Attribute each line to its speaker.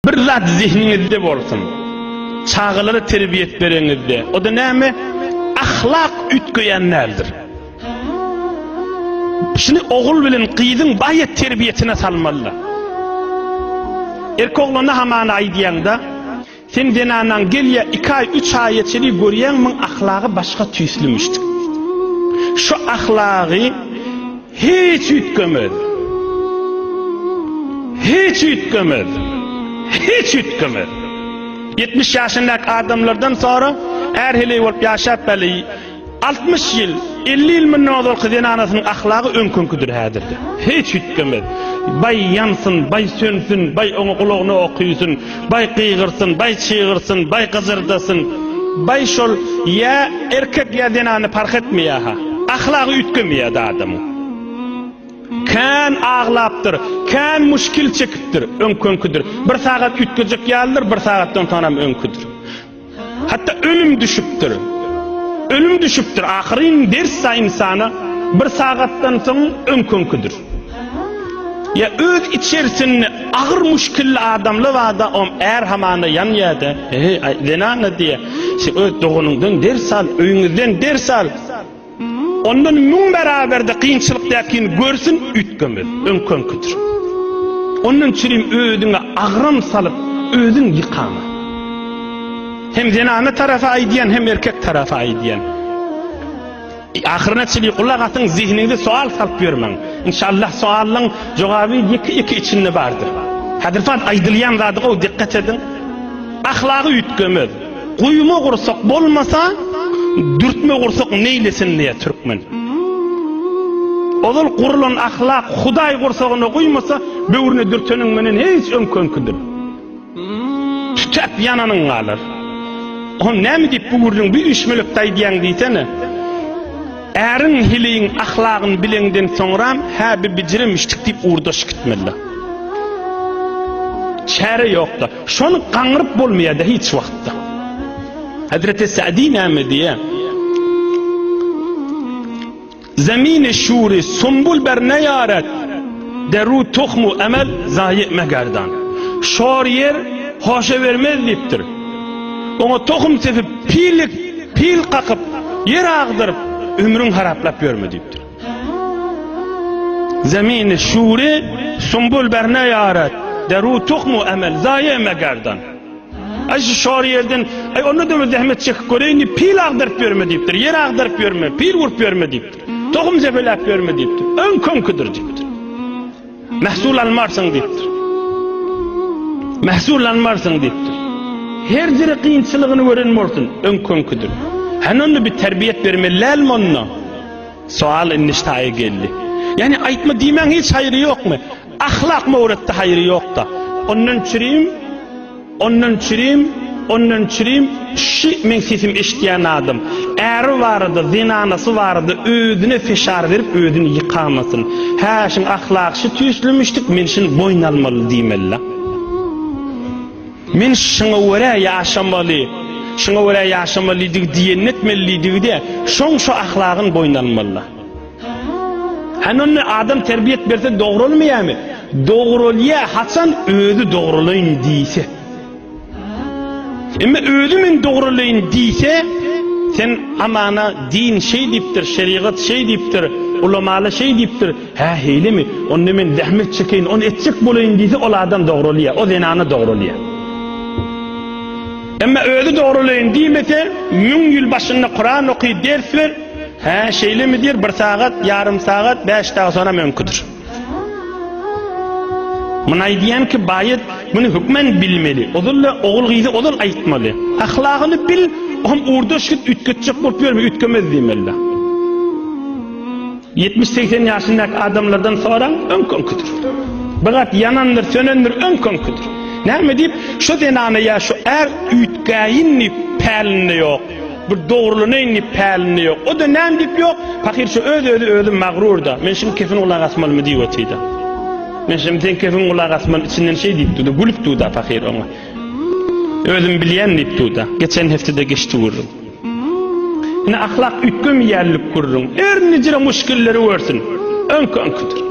Speaker 1: Bir zat zehniňizde bolsun. Çagalara terbiýet bereňizde, o-da näme? Ahlak üýtgeýän däldir. Şuny ogul bilen gyzyň baýat terbiýetine salmalylar. Erkek oglana hamana aýdýaňda, Sen zenanaň gelýä iki aý üç aýa çenli görýäň muň ahlagy başga tüýslümişdik. Şu ahlagy hiç üýtgemez. Hiç üýtgemez. Hiç üýtgemez. 70 ýaşyndaky adamlardan sora är heleý bolup ýaşap bäli 60 ýyl, 50 ýyl mundan ozalky zenanasynyň ahlagy öňküňkidir häzirde. Hiç üýtgemez. Baý ýansyn, baý sönsün, baý oňa gulagyna okysyn, baý gygyrsyn, baý çygyrsyn, baý gyjyrdasyn. Baý şol ýa erkek ýa zenany parh etmeýär-ha. Ahlagy üýtgemeýär-de adamyň. Kän aglapdyr, kän muşkil çekipdir, öňküňkidir. Bir sagat üýtgejek ýalydyr, bir sagatdan soňam öňküdir. Hatda ölüm düşüpdir. Ölüm düşüpdir. Ahyryn ders-a ynsana bir sagatdan soň öňküňkidir. Ýa öz içerisinde agyr muşkilli adamlar barda, om är hamana ýanýada, Eý, zenana diýýär, sen öz doganyňdan ders al, öýüňizden ders al. Ondan müň beraber-de kynçylykdakini görsün, üýtgemez, öňküňkidir. Ondan çürim özüňe agram salyp, özüň ýykama. Hem zenana tarapa aýdýan, hem erkek tarapa aýdýan. Ahyryna çenli gulak asyň, zihniňize sowal salyp ýörmäň. Inşallah sowallaň jogaby ýeke-ýeke içinde bardyr. Häzir fat aýdylýan zady gowy dikkat ediň. Ahlagy üýtgemez. Guýma gursak bolmasa, dürtme gursak neýlesin diýýär türkmen. Ozal gurulan ahlak Hudaý gursagyna guýmasa, böwrüne dürteniň menen hiç öňküňkidir. Tütäp ýananyň galar. Ohm näme diýip bu gürrüň bu üýşmelekde aýdýaň diýsene. Äriň heleýiň ahlagyny bileňden soňram hä bi bijiremişdik diýip ugurdaş gitmeli. Çäre ýokda. Şony gaňryp bolmaýar-da hiç wagtda. Hazreti Sa'di näme diýýär? Zemini şuri sumbul ber neýaret, deru tuhmu emel zaýy megerdan. Şor ýer hoşa bermez diýipdir. Oňa tohum sepip, pil, pil kakyp, ýer agdaryp, ömrüň haraplap ýörme diýipdir. Zemini şuri sumbul ber neýaret, deru tuhmu emel zaýy megerdan. Aý şu şor ýerden, aý onda-da bir zähmet çekip göreýin diýip, pil agdaryp ýörme diýipdir, ýer agdaryp ýörme, pil urup ýörme diýipdir. Tohum zepeläp ýörme diýipdir. Öňküňkidir diýipdir. Mähsul almarsyň diýipdir. Mähsul almarsyň diýipdir. Her jere kynçylygyny gören bolsun, öňküňkidir. Hany onda bir terbiýet bermeli dälmi onda? Sowal indi ştaýa geldi. Ýani aýtma diýmäň hiç haýry ýokmy? Ahlak möwretde haýry ýokda. Ondan çürim, ondan çürim, ondan çürim şi meň sesim eşitýän adam. Äri barada, zenanasy barada özüne feşar berip özüni ýykamasyn. Hä şiň ahlagy şi tüýslümişdik men şuny boýun almaly diýmelida. Men şuňa görä ýaşamaly, şuňa görä ýaşamaly diýdigi diýenini etmeli diýdigi-de, şoň şo ahlagyny boýun almaly. Hany onda adam terbiýet berse dogralmaýarmy? Dogralýar, haçan özi dogralaýyn diýse. Emma özi men dogralaýyn diýse, sen amana din şeý diýipdir, şerigat şeý diýipdir, ulamalar şeý diýipdir, Hä, heýlemi? Onda men zähmet çekeýin, ony etjek bolaýyn diýse, ol adam dogralýar, o zenana dogralýar. Emma özi dogralaýyn diýmese, müň ýyl başynda Kuran oky, ders ber, hä, şeýlemi diýer, bir sagat, ýarym sagat, bäş dagy sonam öňküdir. Muny aýdýan ki, baýat muny hökmän bilmeli. Ozal-da ogul-gyzy ozal aýtmaly. Ahlagyny bil, oňam ugurdaş git, üýtgetjek bolup ýörme, üýtgemez diýmeli. 70-80 ýaşyndaky adamlardan soraň, öňki-öňküdir. Bir zat ýanandyr, sönendir, öňki-öňküdir. Näme diýip, şu zenana ýa şu är üýtgäýin diýip pälinde ýok. Bir dogrulanaýyn diýip pälinde ýok. O-da näme diýip ýok? Pahyr şu öz-özi özi magrur-da. Men şuň kefini gulak asmalymy diýip otyr-da. Men şem seň kefiňi gulak asmaly içinden şeý diýip dur-da, gülüp dur-da pahyr oňa. Özüm bilýän diýip dur-da. Geçen hepdede geçdi gürrüň. Ine ahlak üýtgemeýänlik gürrüň. Her nijre muşkilleri görsün. Öňki öňküdir.